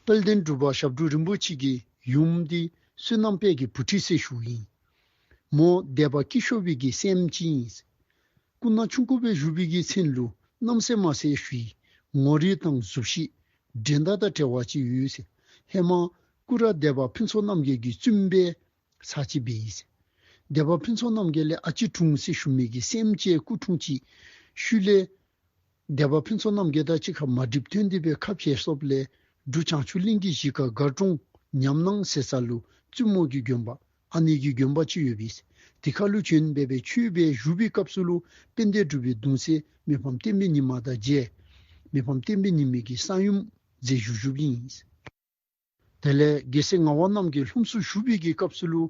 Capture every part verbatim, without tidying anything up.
དཔལ་ལྡན་འབྲུག་པ་ཞབས་དྲུང་རིན་པོ་ཆེ་གི་ཡུམ་འདི་བསོད་ནམས་དཔལ་གྱི་བུ་ཁྲིད་ཟེར་ཞུ་ཡིན། མོ་སྡེ་པ་སྐྱིད་ཤོག་པའི་གི་སྲསམོ་ཅིག་ཡིན། སྐུ་ན་ཆུང་ཀུ་བའི་བཞུགས་པའི་གི་མཚན་ལུ་རྣམ་སྲས་མ་ཟེར་ཞུ་ཡི། ངོ་རིས་དང་གཟུགས་གཞི་འགྲན་ཟླ་དང་བྲལ་བ་ཅིག་ཡོད་ཟེར། ཧེ་མ་སྐུ་ར་སྡེ་པ་ཕུན་ཚོགས་རྣམ་རྒྱལ་གྱི་བཙུན་པའི་ཚ་ཅིག་འབད་ཡི་ཟེར། སྡེ་པ་ཕུན་ཚོགས་རྣམ་རྒྱལ་ལས་ཨ་ཅེ་དྲུང་ཟེར་ཞུ་མི་གི་སྲསམོ་ཅིག་སྐུ་འཁྲུངས་ཅི། ཤུལ་ལས་སྡེ་པ་ཕུན་ཚོགས་རྣམ་རྒྱལ་དང་གཅིག་ཁར་མ་འགྲིག་ཐོན་ཏེ་སྦེ་ཁ་བཤད་སོཔ་ལས་འབྲུག་བྱང་ཆུབ་གླིང་གི་གཞིས་ཀ་སྒར་གྲོང་ཉམས་སྣང་ཟེར་ས་ལུ་བཙུན་མོ་གི་དགོན་པ་ཨ་ནེ་གི་དགོན་པ་ཅིག་ཡོད་པས། དེ་ཁ་ལུ་བྱོན་སྦེ་སྦེ་ཆོས་སྦེ་བཞུགས་པའི་སྐབས་སུ་ལུ་དཔལ་ལྡན་འབྲུག་པའི་གདུང་སྲས་མི་ཕམ་བསྟན་པའི་ཉི་མ་དང་མཇལ། མི་ཕམ་བསྟན་པའི་ཉི་མ་གི་གསང་ཡུམ་མཛད་བཞུགས་བཞུགསཔ་ཨིན། དེ་ལས་རྒྱལ་སྲས་ངག་དབང་རྣམ་རྒྱལ་ལྷུམས་སུ་ཞུགས་པའི་གི་སྐབས་སུ་ལུ་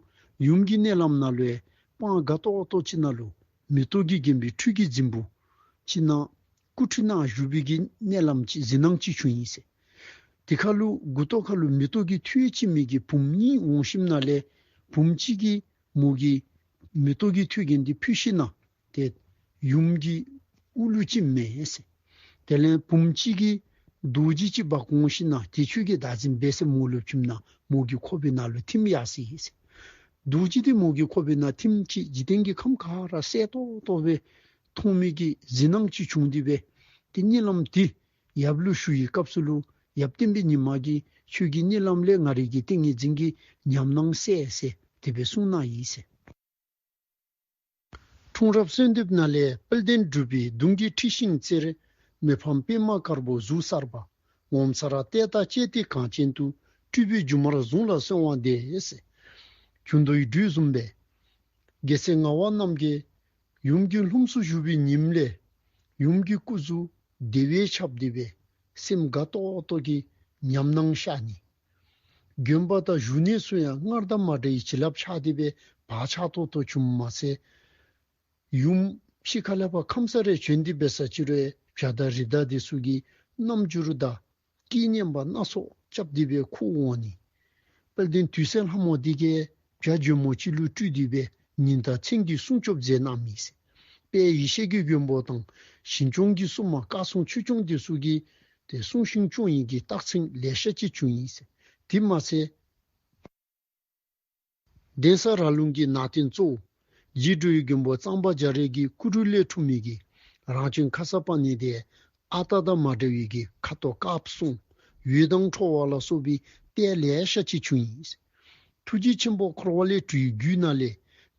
ཡུམ་གྱི་མནལ་ལམ་ནང་ལུ་སྤང་དགའ་ཏོག་ཏོ་ཅིག་ནང་ལུ་མེ་ཏོག་གིས་བརྒྱན་པའི་ཁྲུས་ཀྱི་རྫིང་བུ་ཅིག་ནང་སྐུ་ཁྲུས་ནང་བཞུགས་པའི་གི་མནལ་ལམ་ཅིག་གཟིགས་སྣང་ཅིག་བྱུང་ཡི་ཟེར། དེ་ཁ་ལུ་མགུ་ཏོག་ཁ་ལུ་མེ་ཏོག་གི་ཐོད་ཅིག་མི་གི་བུམོ་གཉིས་འོང་ཞིནམ་ལས་བུམོ་ཅིག་གིས་མོ་གི་མེ་ཏོག་གི་ཐོད་གན་འདི་ཕུད་ཞིནམ་ལས་ཏེ་ཡུམ་གྱི་དབུ་ལུ་ཅིག་མས་ཟེར། དེ་ལས་བུམོ་ཅིག་གིས་རྡོ་རྗེ་ཅིག་འབག་འོང་ཞིནམ་ལས་དེ་ཁྱོད་ཀྱིས་བདག་འཛིན་འབད་ཟེར་མོ་ལུ་བྱིནམ་ལས་མོ་གི་ཁོག་པའི་ནང་ལུ་ཐིམ་ཡར་སོ་ཡི་ཟེར། རྡོ་རྗེ་དེ་མོ་གི་ཁོག་པའི་ནང་ཐིམ་ཅིག་འཇིག་རྟེན་གྱི་ཁམས་ག་ར་གསལ་ཏོག་ཏོ་སྦེ་མཐོང་མི་གི་གཟིགས་སྣང་ཅིག་བྱུང་སྟེ་སྦེ་ཏེ་གཉིད་ལམ་དེ་ཡབ་ལུ་ཞུ་ཡི་སྐབས་སུ་ལུ་ཡབ་བསྟན་པའི་ཉི་མ་གིས་ཁྱོད་ཀྱི་གཉིད་ལམ་ལས་ང་རའི་གི་ཏིང་ངེ་འཛིན་གྱི་ཉམས་སྣང་གསལ་ཟེར་དེ་སྦེ་གསུངས་གནང་ཡི་ཟེར། འཁྲུངས་རབས་གསོལ་འདེབས་ནང་ལས་དཔལ་ལྡན་འབྲུག་པའི་གདུང་གི་ཁྲི་ཤིང་རྩེར། མི་ཕམ་པདྨ་དཀར་པོ་གཟུགས་གསར་པ། ངོ་མཚར་ལྟས་དང་བཅས་ཏེ་གངས་ཅན་དུ། སྤྲུལ་པའི་སྒྱུ་མར་བཟུང་ལ་གསོལ་བ་འདེབས། ཟེར། ཁྱུང་རྡོ་ཡི་སྦྲུལ་བཟུམ་སྦེ། རྒྱལ་སྲས་ངག་དབང་རྣམ་རྒྱལ་ཡུམ་གྱི་ལྷུམས་སུ་ཞུགས་པའི་ཉིནམ་ལས་ཡུམ་གྱི་སྐུ་གཟུགས་བདེ་བས་ཁྱབ་སྟེ་སྦེ་སེམས་དགའ་ཏོག་ཏོ་གི་ཉམས་སྣང་ཤར་ནི། དགོན་པ་དང་བཞུགས་གནས་སུ་ཡང་སྔར་དང་མ་འདྲ་བའི་བྱིན་རླབས་ཆགས་ཏེ་སྦེ་བག་ཆགས་ཏོག་ཏོ་བྱུངམ་མ་ཚད། ཡུམ་ཕྱི་ཁ་ལས་ཕར་ཁམས་སངས་རྒྱས་བྱོན་ཏེ་སྦེ་ས་ཅིག་རུང་བྱ་དང་རི་དྭགས་དེ་ཚུ་གིས་རྣམ་འགྱུར་དང་སྐད་སྙན་པ་སྣ་ཚོགས་རྐྱབ་སྟེ་སྦེ་ཁུག་འོང་ནི། དཔལ་ལྡན་དུད་སྲིན་ལྷ་མོ་དེ་གིས་བྱ་འཇོལ་མོ་ཅིག་ལུ་སྤྲུལ་ཏེ་སྦེ་ཉིན་དང་མཚན་གྱི་སྲུང་སྐྱོབ་མཛད་གནང་མི་ཟེར། དཔལ་ཡེ་ཤེས་ཀྱི་མགོན་པོ་དང་ཞིང་སྐྱོང་གི་སྲུང་མ་བཀའ་སྲུང་ཆོས་སྐྱོང་དེ་ཚུ་གིས་ཏེ་སྲུང་ཞིང་སྐྱོང་ཡི་གི་རྟགས་མཚན་ལེ་ཤ་ཅིག་བྱུང་ཡི་ཟེར། དེ་མ་ཚད། གདན་ས་ར་ལུང་གི་ནང་རྟེན་གཙོ་བོ་རྗེ་འགྲོ་བའི་མགོན་པོ་གཙང་པ་རྒྱ་རས་ཀྱི་སྐུ་རུས་ལས་འཁྲུངས་མི་གི་རང་བྱོན་ཁ་སར་པ་ཎི་དེ་ཨ་རྟག་དང་མ་འདྲ་བའི་གི་ཁ་དོག་དཀར་སོང་། འོད་མདངས་འཕྲོ་བ་ལ་སོགས་པའི་ལྟས་ལེ་ཤ་ཅིག་བྱུང་ཡི། ཐུགས་རྗེ་ཆེན་པོ་འཁོར་བ་ལས་གྲོལ་བའི་རྒྱུད་ནང་ལས་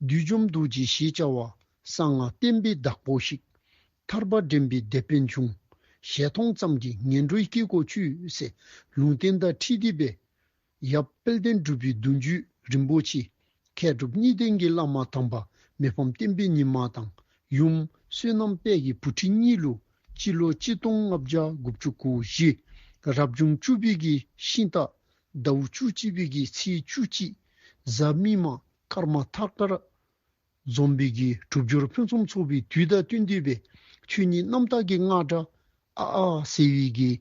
བདུད་འཇོམས་རྡོ་རྗེ་ཞེས་བྱ་བ་གསང་སྔགས་བསྟན་པའི་བདག་པོ་ཞིག་ཐར་པ་འདྲེན་པའི་དེད་དཔོན་བྱུང་། ཞལ་མཐོང་ཙམ་གྱིས་ངན་འགྲོའི་སྐྱེ་སྒོ་གཅོད་ཟེར་ལུང་བསྟན་དང་འཁྲིལ་ཏེ་སྦེ། ཡབ་དཔལ་ལྡན་འབྲུག་པའི་གདུང་བརྒྱུད་རིན་པོ་ཆེ་མཁས་གྲུབ་གཉིས་ལྡན་གྱི་བླ་མ་དམ་པ་མི་ཕམ་བསྟན་པའི་ཉི་མ་དང་ཡུམ་བསོད་ནམས་དཔལ་གྱི་བུ་ཁྲིད་གཉིས་ལུ་སྤྱི་ལོ་གཅིག་སྟོང་ལྔ་བརྒྱ་དགུ་བཅུ་གོ་བཞི་རབ་བྱུང་བཅུ་པའི་གི་ཤིང་སྟག་ཟླཝ་བཅུ་གཅིག་པའི་གི་ཚེས་བཅུ་གཅིག་གཟའ་མིག་དམར་སྐར་མ་ཐད་ཀར་འཛོམས་པའི་གི་གྲུབ་སྦྱོར་ཕུན་སུམ་ཚོགས་པའི་དུས་དང་བསྟུན་ཏེ་སྦེ་ཆོས་ཉིད་རྣམ་དག་གི་རྔ་སྒྲ་ཨ་ཨ་ཟེར་བའི་གི་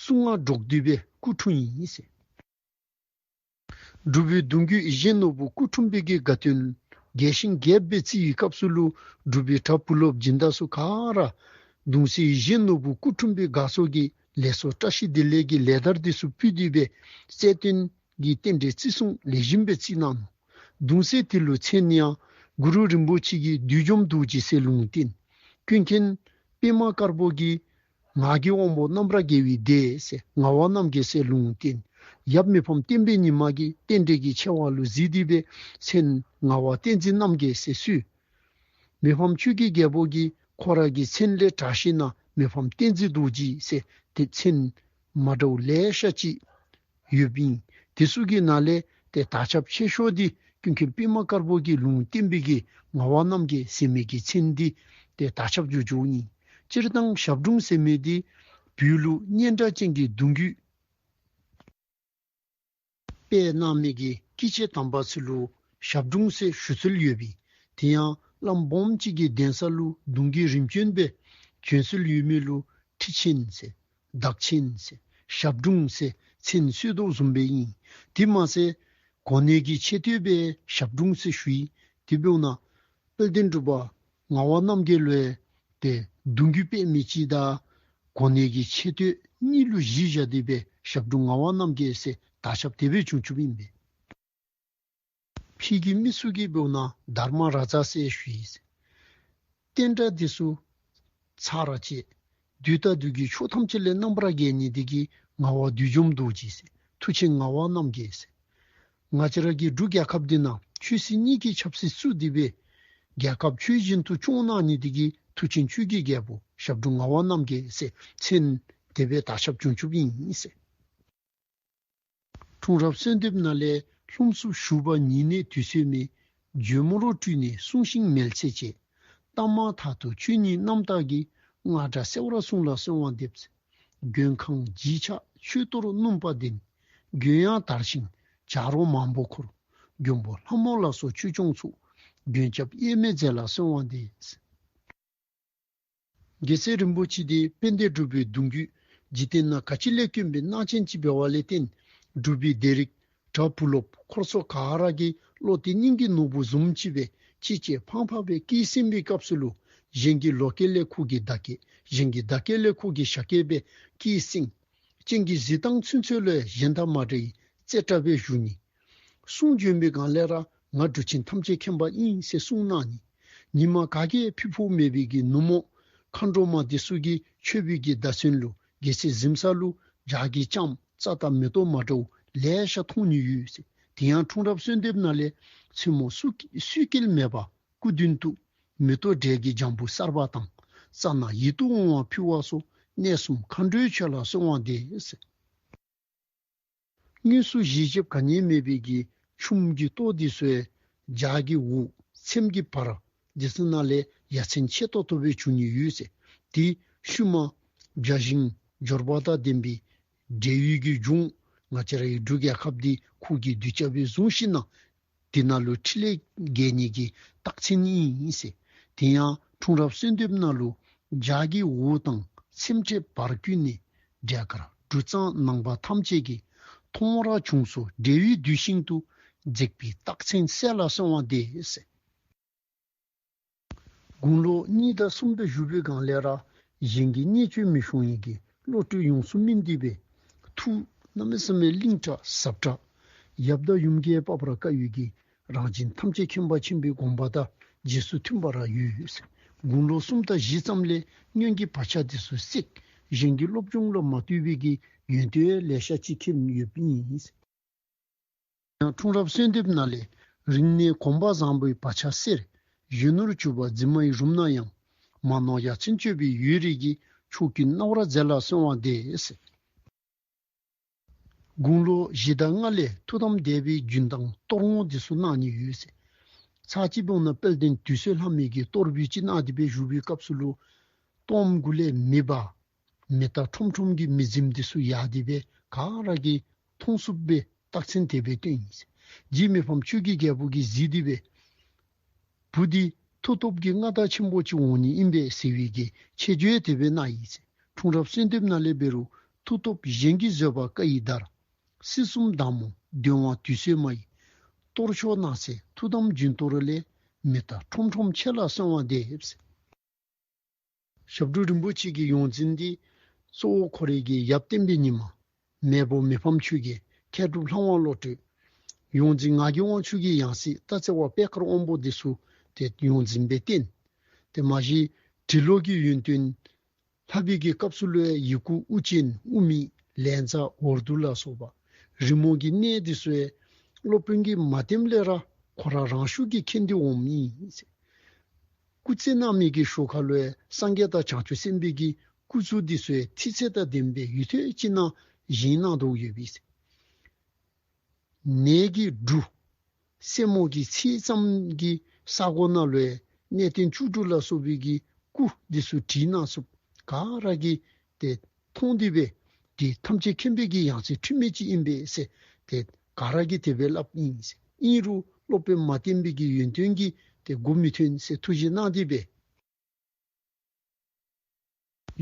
གསུང་ང་སྒྲོག་སྟེ་སྦེ་སྐུ་འཁྲུངས་ཡི་ཟེར། འབྲུག་པའི་གདུང་བརྒྱུད་ཡིད་བཞིན་ནོར་བུ་སྐུ་འཁྲུངས་པའི་གི་དགའ་སྟོན་རྒྱས་ཤིང་རྒྱས་པ་སྦེ་བརྩི་བའི་སྐབས་སུ་ལུ་འབྲུག་པའི་གྲྭ་བུ་སློབ་སྦྱིན་བདག་ཚུ་ག་ར་གདུང་སྲས་ཡིད་བཞིན་ནོར་བུ་སྐུ་འཁྲུངས་པའི་དགའ་ཚོགས་ཀྱི་ལེགས་སོ་བཀྲ་ཤིས་བདེ་ལེགས་ཀྱི་ལེགས་དར་དེ་ཚུ་ཕུལ་ཏེ་སྦེ་རྩ་དོན་གྱི་རྟེན་འབྲེལ་བརྩི་སྲུང་ལེགས་ཤོམ་སྦེ་བརྩི་གནང་ནུག། གདུང་སྲས་དེ་ལུ་མཚན་ཡང་གུ་རུ་རིན་པོ་ཆེ་གིས་བདུད་འཇོམས་རྡོ་རྗེ་ཟེར་ལུང་བསྟན། ཀུན་མཁྱེན་པདྨ་དཀར་པོ་གིས་ངག་གི་དབང་པོ་རྣམ་པར་རྒྱལ་བའི་སྡེ་ཟེར་ངག་དབང་རྣམ་རྒྱལ་ཟེར་ལུང་བསྟན། ཡབ་མི་ཕམ་བསྟན་པའི་ཉི་མ་གིས་རྟེན་འབྲེལ་གྱི་ཆེ་བ་ལུ་གཟིགས་ཏེ་སྦེ་མཚན་ངག་དབང་བསྟན་འཛིན་རྣམ་རྒྱལ་ཟེར་གསོལ། མི་ཕམ་ཆོས་ཀྱི་རྒྱལ་པོ་གིས་ཁོ་ར་གི་མཚན་ལས་དྲག་ཤེས་ན་མི་ཕམ་བསྟན་འཛིན་རྡོ་རྗེ་ཟེར་ཏེ་མཚན་མ་འདྲཝ་ལེ་ཤ་ཅིག་ཡོདཔ་ཨིན། དེ་ཚུ་གི་ནང་ལས་ཏེ་དར་ཁྱབ་ཆེ་ཤོས་འདི་ཀུན་མཁྱེན་པདྨ་དཀར་པོ་གིས་ལུང་བསྟན་པའི་གི་ངག་དབང་རྣམ་རྒྱལ་ཟེར་མི་གི་མཚན་འདི་ཏེ་དར་ཁྱབ་འགྱོ་འགྱོཝ་ཨིན། སྤྱིར་བཏང་ཞབས་དྲུང་ཟེར་མི་འདི་བོད་ལུ་སྙན་གྲགས་ཅན་གྱི་གདུང་བརྒྱུད་སྤེལ་གནང་མི་གི་སྐྱེས་ཆེན་དམ་པ་ཚུ་ལུ་ཞབས་དྲུང་ཟེར་ཞུ་སྲོལ་ཡོད་པས། དེ་ཡང་བླམ་སྦོམ་གཅིག་གི་གདན་ས་ལུ་གདུང་བརྒྱུད་རིམ་བྱོན་སྦེ་བྱོན་སྲོལ་ཡོད་མི་ལུ་ཁྲི་ཆེན་ཟེར་བདག་ཆེན་ཟེར་ཞབས་དྲུང་ཟེར་མཚན་གསོལ་དོ་བཟུམ་སྦེ་ཨིན། དེ་མ་ཚད་གོ་གནས་ཀྱི་ཆེ་བསྟོད་སྦེ་ཞབས་དྲུང་ཟེར་ཞུ་ཡི། དེ་འབདཝ་ད་དཔལ་ལྡན་འབྲུག་པ་ངག་དབང་རྣམ་རྒྱལ་ལུ་ཡང་ཏེ་གདུང་བརྒྱུད་སྤེལ་མི་ཅིག་དང་གོ་གནས་ཀྱི་ཆེ་བསྟོད་གཉིས་ལུ་གཞི་བཞག་སྟེ་སྦེ་ ཞབས་དྲུང་ངག་དབང་རྣམ་རྒྱལ་ཟེར་དར་ཁྱབ་དེ་བས་བྱུང་བྱུང་ཡིན་པས། ཕྱིས་ཀྱི་མི་སུ་གིས་འབོད་ན་དྷརྨ་རཱ་ཛ་ཟེར་ཞུས་ཡིན། བསྟན་དགྲ་འདི་ཚུ་ཚར་བཅད། བདུད་དང་བདུད་ཀྱི་ཕྱོགས་ཐམས་ཅད་ལས་རྣམ་པར་རྒྱལ་ནི་འདི་གིས་ངག་དབང་བདུད་འཇོམས་རྡོ་རྗེ་ཟེར། མཐུ་ཆེན་ངག་དབང་རྣམ་རྒྱལ་ཟེར། ང་བཅས་ར་གི་འབྲུག་རྒྱལ་ཁབ་འདི་ན་ཆོས་སྲིད་གཉིས་ཀྱི་ཆབ་སྲིད་བཙུགས་ཏེ་སྦེ་རྒྱལ་ཁབ་ཆོས་བཞིན་དུ་སྐྱོང་གནང་ནི་འདི་གིས་མཐུ་ཆེན་ཆོས་ཀྱི་རྒྱལ་པོ་ཞབས་དྲུང་ངག་དབང་རྣམ་རྒྱལ་ཟེར་མཚན་དེ་སྦེ་དར་ཁྱབ་བྱུང་བྱུང་ཡིན་ཟེར། འཁྲུངས་རབས་གསོལ་འདེབས་ནང་ལས། ལྷུམས་སུ་ཞུགས་པ་ཉིད་ནས་དུས་ཚོད་མེད། བརྗོད་མེད་རོ་བཀྲུས་ནས་བསྲུང་ཞིང་མེལ་ཚེ་བྱེད། གཏམ་མང་མཐའ་ཐུག་ཆོས་ཉིད་རྣམ་དག་གི། རྔ་སྒྲ་གསལ་བར་གསུང་ལ་གསོལ་བ་འདེབས། མགོན་ཁང་བརྗིད་ཆགས་ཆོས་གཏོར་སྣུམ་པ་ལྡན། མགོན་ཡང་དར་ཞིང་བྱ་རོག་མང་པོ་འཁོར། མགོན་པོ་ལྷ་མོ་ལ་སོགས་ཆོས་སྐྱོང་ཚོགས། མགོན་སྐྱབས་དབྱེར་མེད་མཛད་ལ་གསོལ་བ་འདེབས། རྒྱལ་སྲས་རིན་པོ་ཆེ་དེ་དཔལ་ལྡན་འབྲུག་པའི་གདུང་རྒྱུད་འཇིག་རྟེན་ན་ག་ཅི་ལས་དཀོན་པའི་གནང་ཆེན་ཅིག་འབད་བ་ལས་བརྟེན། འབྲུག་པའི་སྡེ་རིགས་གྲྭ་བུ་སློབ་འཁོར་ཚོགས་ག་ར་གི་བློ་དེ་སྙིང་གི་ནོར་བུ་བཟུམ་ཅིག་སྦེ་ཅིག་ཅིག་ཕངས་ཕངས་སྦེ་སྐྱེས་ཟིན་པའི་སྐབས་སུ་ལུ། གཞན་གྱི་ལོ་སྐལ་ལས་ཁོ་གི་ཟླ་སྐལ། གཞན་གྱི་ཟླ་སྐལ་ལས་ཁོ་གི་ཞག་སྐལ་སྦེ་སྐྱེས་ཟིན། སྤྱན་གྱི་གཟི་མདངས་ཚུན་ཚོད་ལས་གཞན་དང་མ་འདྲ་བའི་རྩེ་བཀྲ་བའི་བཞུགས་ནི། གསུང་བྱོན་པའི་སྒང་ལས་ར་ང་འབྲུག་ཆེན་ཐམས་ཅད་མཁྱེན་པ་ཨིན་ཟེར་གསུངས་གནང་ནི། ཉི་མ་ག་གིས་ཕུད་ཕུད་མེད་པའི་གི་ནུབ་མོ་མཁའ་འགྲོ་མ་འདི་ཚུ་གིས་མཆོད་པའི་གི་བརྡ་མཚོན་ལུ་རྒྱལ་སྲིད་གཟིམ་ས་ལུ་ལྗགས་ཀྱི་ལྕམ་རྩྭ་དང་མེ་ཏོག་མ་འདྲཝ་ལེ་ཤ་མཐོང་ནི་ཡོད་ཟེར། དེ་ཡང་འཁྲུངས་རབས་གསོལ་འདེབས་ནང་ལས། མཚན་མོ་སུ་སུས་སྐྱེལ་མེད་པ་སྐུ་མདུན་དུ། མེ་ཏོག་འབྲས་ཀྱི་ལྗང་བུ་གསར་པ་དང་། རྩ་ནས་ཡིད་དུ་འོང་བ་ཕུལ་བ་སོགས་གནས་གསུམ་མཁའ་འགྲོའི་ཆོས་ལ་གསོལ་བ་འདེབས། དངོས་སུ་བཞེས་བཞེསཔ་ག་ནི་མེད་པའི་གི་ཆུམ་གྱི་ཏོག་འདི་ཚུ་ལྗགས་ཀྱི་འོག་ཚེམས་ཀྱི་བར་འདི་ཚུ་ནང་ལས་ཡ་མཚན་ཆེ་ཏོག་ཏོ་སྦེ་བྱུང་ནི་ཡོད་ཟེར། དེ་ཤུལ་མ་བརྒྱ་བྱིན་འབྱོར་པ་དང་ལྡན་པའི་འབྲེལ་ཡོད་ཀྱི་འབྱུང་ང་བཅས་རའི་འབྲུག་རྒྱལ་ཁབ་འདི་ཁོ་གིས་གདུལ་བྱ་སྦེ་བཟུང་ཞིནམ་ལས། དེ་ནང་ལུ་ཕྲིན་ལས་རྒྱས་ནི་གི་རྟགས་མཚན་ཨིན་ཟེར། དེ་ཡང་འཁྲུངས་རབས་གསོལ་འདེབས་ནང་ལུ་ལྗགས་ཀྱི་འོག་དང་ཚེམས་ཕྲད་བར་ཀུན་ནས་འབྲས་དཀར་འབྲུ་གཙང་ནང་པ་ཐམས་ཅད་ཀྱིས་མཐོང་བར་བྱུང་སོ་འབྲེལ་ཡོད་གདུལ་ཞིང་དུ་འཛེགས་པའི་རྟགས་མཚན་གསལ་ལ་གསོལ་བ་འདེབས་ཟེར། དགུང་ལོ་གཉིས་དང་གསུམ་དུ་བཞུགས་པའི་སྒང་ལས་ར་གཞན་གྱི་བརྙས་བཅོས་མི་ཤོང་ཡི་གི་བློ་གྲོས་ཡོངས་སུ་སྨིན་ཏེ་སྦེ་ཐུགས་གནམ་མེད་ས་མེད་བརླིང་དྲགས་ཟབ་དྲགས་ཡབ་དང་ཡུམ་གྱིས་དཔག་པར་དཀའ་ཡི་གི་རང་གཞན་ཐམས་ཅད་མཁྱེན་པ་ཆེན་པོའི་དགོངས་པ་དང་རྗེས་སུ་མཐུན་པ་ར་ཡོད། དགུང་ལོ་གསུམ་དང་བཞི་ཙམ་ལས་སྔོན་གྱི་བག་ཆགས་དེ་ཚུ་བསྲེགས། གཞན་གྱི་སློབ་སྦྱོང་ལ་མ་ལྟོས་པའི་གི་ཡོན་ཏན་ལེ་ཤ་ཅིག་མཁྱེན་ཡོདཔ་ཨིན། ཡང་འཁྲུངས་རབས་གསོལ་འདེབས་ནང་ལས། རིང་ནས་གོམ་པ་བཟང་པོའི་བག་ཆགས་སེར། གཞོན་ནུར་གྱུར་པ་མཛེས་མའི་རུམ་ན་ཡང་། མ་ནོར་ཡ་མཚན་སྤྱོད་པའི་ཡུན་རིང་གི། མཆོག་གི་རྣ་བར་མཛད་ལ་གསོལ་བ་འདེབས། དགུང་ལོ་བཞི་དང་ལྔ་ལས་ཐུགས་དམ་བཟླས་པའི་རྒྱུན་དང་གཏོར་བསྔོ་འདི་ཚུ་གནང་ནི་ཡོད་ཟེར། ཚར་གཅིག་འབདན་དཔལ་ལྡན་དུད་སོལ་ལྷ་མོ་གི་གཏོར་འབུལ་ཅིག་གནང་སྟེ་སྦེ་བཞུགས་པའི་སྐབས་སུ་ལུ། གཏོརམ་གུ་ལས་མེ་འབར། མེ་སྟག་ཁྲོམ་ཁྲོམ་གྱི་མེ་རྫུན་འདི་ཚུ་ཡལ་ཏེ་སྦེ་ག་ར་གིས་མཐོང་ཚུགསཔ་སྦེ་རྟགས་མཚན་དེ་སྦེ་སྟོན་ཡི་ཟེར། རྗེ་མི་ཕམ་ཆོས་ཀྱི་རྒྱལ་པོ་གིས་གཟིགས་ཏེ་སྦེ། བུ་འདི་མཐུ་སྟོབས་ཀྱི་མངའ་བདག་ཆེན་པོ་ཅིག་འོང་ནི་ཨིན་པས་ཟེར་བའི་གི་ཆེ་བརྗོད་དེ་སྦེ་གནང་ཡི་ཟེར། འཁྲུངས་རབས་གསོལ་འདེབས་ནང་ལས་འབད་རུང་མཐུ་སྟོབས་གཞན་གྱིས་བཟོད་པ་བཀའ་ཡི་བརྡར། སྲིད་གསུམ་བདག་མོ་གདོལ་དབང་དུད་སོལ་མ་ཡི། གཏོར་ཆོག་གནང་སའི་ཐུགས་དམ་རྒྱུན་གཏོར་ལས། མེ་སྟག་ཁྲོམ་ཁྲོམ་ཁྱེད་ལ་གསོལ་བ་འདེབས། ཞབས་དྲུང་རིན་པོ་ཆེ་གི་ཡོངས་འཛིན་འདི་གཙོ་བོ་ཁོ་རའི་གི་ཡབ་བསྟན་པའི་ཉི་མ། མེས་པོ་མི་ཕམ་ཆོས་རྒྱལ། མཁས་གྲུབ་ལྷ་དབང་བློ་གྲོས། ཡོངས་འཛིན་ངག་གི་དབང་ཕྱུག་གི་ཡང་སྲིད་སྟག་རྩེ་བ་པད་དཀར་དབང་པོ་འདི་ཚུ་དེ་ཡོངས་འཛིན་སྦེ་བསྟེན། དེ་མ་གཞི་འབྲི་ཀློག་གི་ཡོན་ཏན། ལྷག་པའི་གི་སྐབས་སུ་ལུ་ཡི་གུ་དབུ་ཅན་དབུ་མེད་ལཉྫ་འོར་འདུ་ལ་སོགས་པ་རི་མོ་གི་གནས་འདི་ཚུ་ཡང་སློབ་དཔོན་གྱིས་མ་བསྟནམ་ལས་ར་ཁོ་ར་རང་ཤུགས་ཀྱིས་མཁྱེན་ཏེ་འོངམ་ཨིན། སྐུ་རྩེད་གནང་མི་གི་ཞོར་ཁ་ལུ་ཡང་སངས་རྒྱས་དང་བྱང་ཆུབ་སེམས་དཔའི་གི་སྐུ་གཟུགས་འདི་ཚུ་ཡང་ཐིག་ཚད་དང་ལྡན་པའི་ཡུལ་ཐོན་ཅིག་ནང་བཞེངས་གནང་དོ་ཡོདཔ་ཨིན། ནས་ཀྱི་འབྲུ། སེན་མོ་གི་ཚིགས་ཙམ་གྱི་ས་སྒོ་ནང་ལུ་ཡང་གནས་བརྟན་བཅུ་དྲུག་ལ་སོགས་པའི་གི་སྐུ་འདི་ཚུ་བྲིས་གནང་ཚུགསཔ་ག་ར་གིས་དེ་མཐོང་སྟེ་སྦེ་དེ་ཐམས་ཅད་མཁྱེན་པའི་གི་ཡང་སྲིད་འཁྲུལ་མེད་ཅིག་ཨིན་པས་ཟེར་དེ་ག་ར་གིས་དེ་སྦེ་སླབ་ཨིན། ཨིན་རུང་སློབ་དཔོན་མ་བསྟན་པའི་གི་ཡོན་ཏན་གྱིས་དེ་མགོ་མི་ཐོན་ཟེར་ཐུགས་བཞེད་གནང་སྟེ་སྦེ།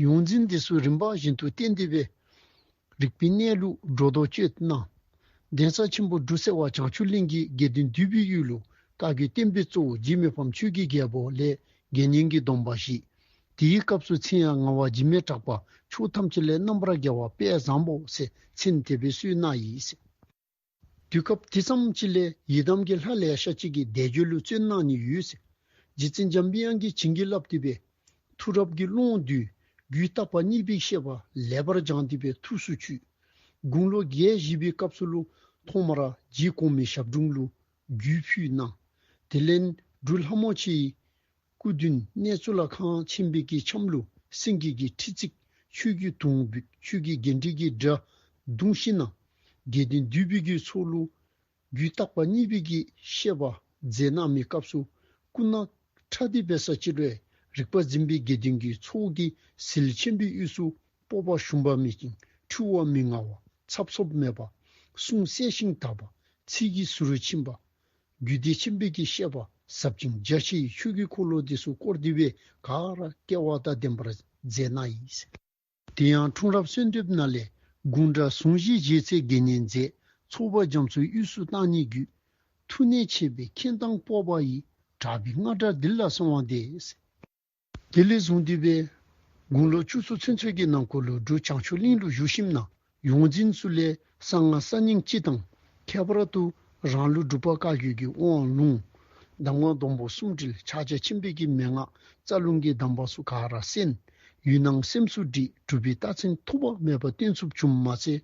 ཡོངས་འཛིན་འདི་ཚུ་རིམ་པ་བཞིན་དུ་བསྟེན་ཏེ་སྦེ། རིག་པའི་གནས་ལུགས་སྒྲོ་འདོགས་གཅོད་གནང་། གདན་ས་ཆེན་པོ་འབྲུག་སེ་བ་བྱང་ཆུབ་གླིང་གི་དགེ་འདུན་འདུས་པའི་ཡུལ་ལུ་བཀའ་བརྒྱུད་བསྟན་པའི་གཙོ་བོ་རྗེ་མི་ཕམ་ཆོས་ཀྱི་རྒྱལ་པོ་ལས་དགེ་བསྙེན་གྱི་སྡོམ་པ་བཞེས། དེའི་སྐབས་སུ་མཚན་ཡང་ངག་དབང་འཇིགས་མེད་གྲགས་པ་མཆོག་ཐམས་ཅད་ལས་རྣམ་པར་རྒྱལ་བ་དཔལ་བཟང་པོ་ཟེར་མཚན་དེ་སྦེ་གསོལ་གནང་ཡི་ཟེར། དུས་སྐབས་དེ་ཙམ་ཅིག་ལས་ཡི་དམ་གྱི་ལྷ་ལེ་ཤ་ཅིག་གིས་བཟླས་བརྗོད་ལུ་བརྩོན་གནང་ནི་ཡོད་ཟེར། རྗེ་བཙུན་འཇམ་པའི་དབྱངས་ཀྱིས་བྱིན་གྱིས་བརླབས་ཏེ་སྦེ་ཐུགས་རབ་ཀྱི་ཀློང་བསྡུས། རྒྱུད་བརྟག་པ་གཉིས་པའི་བཤད་པ་ལེགས་པར་སྦྱངས་ཏེ་སྦེ་ཐུགས་སུ་ཆུད། དགུང་ལོ་བརྒྱད་བཞེས་པའི་སྐབས་སུ་ལུ་ཐོག་མར་རྗེ་གོང་མའི་ཞབས་དྲུང་ལུ་རྒྱུད་ཕུལ་གནང་། དེ་ལས་འབྲུག་ལྷ་མོ་ཆེའི་སྐུ་མདུན་གནས་གཙུག་ལག་ཁང་ཆེན་པོའི་གི་ཁྱམས་ལུ་སེང་གེ་གི་ཁྲི་བརྩིགས། ཆོས་ཀྱི་དུང་འབུད། ཆོས་ཀྱི་རྒྱས་འབྲིང་གི་སྒྲ་བརྡུངས་ཞིནམ་ན། དགེ་འདུན་འདུས་པའི་གི་ཚོགས་ལུ་རྒྱུད་བརྟག་པ་གཉིས་པའི་གི་བཤད་པ་མཛད་གནང་མིའི་སྐབས་སུ་སྐུ་ན་ཕྲ་དེ་འབད་ས་ཅིག་རུང་རིག་པ་འཛིན་པའི་དགེ་འདུན་གྱི་ཚོགས་ཀྱིས་ཟིལ་ཆེན་པོའི་དབུས་སུ་སྤོབས་པ་ཞུམ་པ་མེད་ཅིང་འཁྲུལ་བ་མི་མངའ་བ། འཚབ་འཚུབ་མེད་པ། གསུང་གསལ་ཞིང་དག་པ། ཚིག་གི་ཟུར་ཕྱིན་པ། རྒྱུད་སྡེ་ཆེན་པོའི་གི་བཤད་པ་ཟབ་ཅིང་རྒྱ་ཆེའི་ཆོས་ཀྱི་འཁོར་ལོ་དེ་ཚུ་བསྐོར་ཏེ་སྦེ་ག་ར་སྐལ་བ་དང་ལྡན་པར་མཛད་གནང་ཡི། དེ་ཡང་འཁྲུངས་རབས་གསོལ་འདེབས་ནང་ལས་དགུང་གྲངས་ཟུང་བཞི་བཞེས་ཚེ་དགེ་བསྙེན་མཛད། ཚོགས་པ་རྒྱ་མཚོའི་དབུས་སུ་བཏང་ནི་རྒྱུད། ཐུགས་ནས་ཆད་པའི་མཁྱེན་དང་སྤོབས་པ་ཡིས། གྲགས་པའི་རྔ་སྒྲ་འདི་ལ་གསོལ་བ་འདེབས། དེ་ལས་བཟུང་སྟེ་སྦེ་དགུང་ལོ་བཅུ་གསུམ་ཚུན་ཚོད་ཀྱི་ནང་འཁོད་ལུ་འབྲུག་བྱང་ཆུབ་གླིང་ལུ་བཞུགས་ཞིནམ་ན་ཡོངས་འཛིན་ཚུ་ལས་གསང་སྔགས་གསར་རྙིང་སྤྱི་དང་ཁྱད་པར་དུ་རང་ལུགས་འབྲུག་པ་བཀའ་བརྒྱུད་ཀྱི་དབང་ལུང་གདམས་ངག་སྡོང་པོ་གསུམ་དྲིལ། ཕྱག་རྒྱ་ཆེན་པོའི་གི་མན་ངག་རྩ་རླུང་གི་གདམས་པ་ཚུ་ག་ར་གསན། ཡུལ་སྣང་སེམས་སུ་དྲིས། གྲུབ་པའི་རྟགས་མཚན་ཐོགས་པ་མེད་པ་སྟོན་ཚུགསཔ་བྱུངམ་མ་ཚད་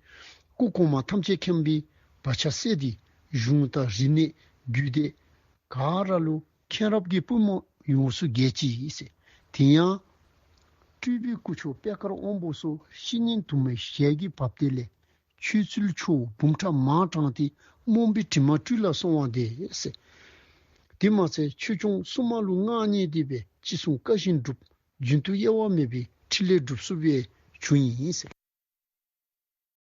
སྐུ་གོང་མ་ཐམས་ཅད་མཁྱེན་པའི་བག་ཆགས་སད་དེ་གཞུང་དང་རིག་གནས་རྒྱུད་སྡེ་ག་ར་ལུ་མཁྱེན་རབ་ཀྱི་པུས་མོ་ཡོངས་སུ་རྒྱས་ཅི་ཟེར། དེ་ཡང་སྤྲུལ་པའི་སྐུ་མཆོག་པད་དཀར་དབང་པོ་སོགས་སྤྱན་ནི་དུ་མའི་ཞལ་གྱི་འབབ་སྟེགས་ལས་ཆོས་ཚུལ་ཆུ་བོ་འབུམ་ཕྲག་མང་དྲངས་ཏེ་རྨོངས་པའི་དྲི་མ་བཀྲུས་ལ་གསོལ་བ་འདེབས་ཟེར། དེ་མ་ཚད་ཆོས་སྐྱོང་སྲུང་མ་ལུ་མངའ་བརྙེས་ཏེ་སྦེ་ཅི་གསུང་བཀའ་བཞིན་བསྒྲུབས། རྒྱུན་དུ་གཡེལ་བ་མེད་པའི་ཕྲིན་ལས་སྒྲུབ་ཚུགསཔ་བྱུང་ཡི་ཟེར།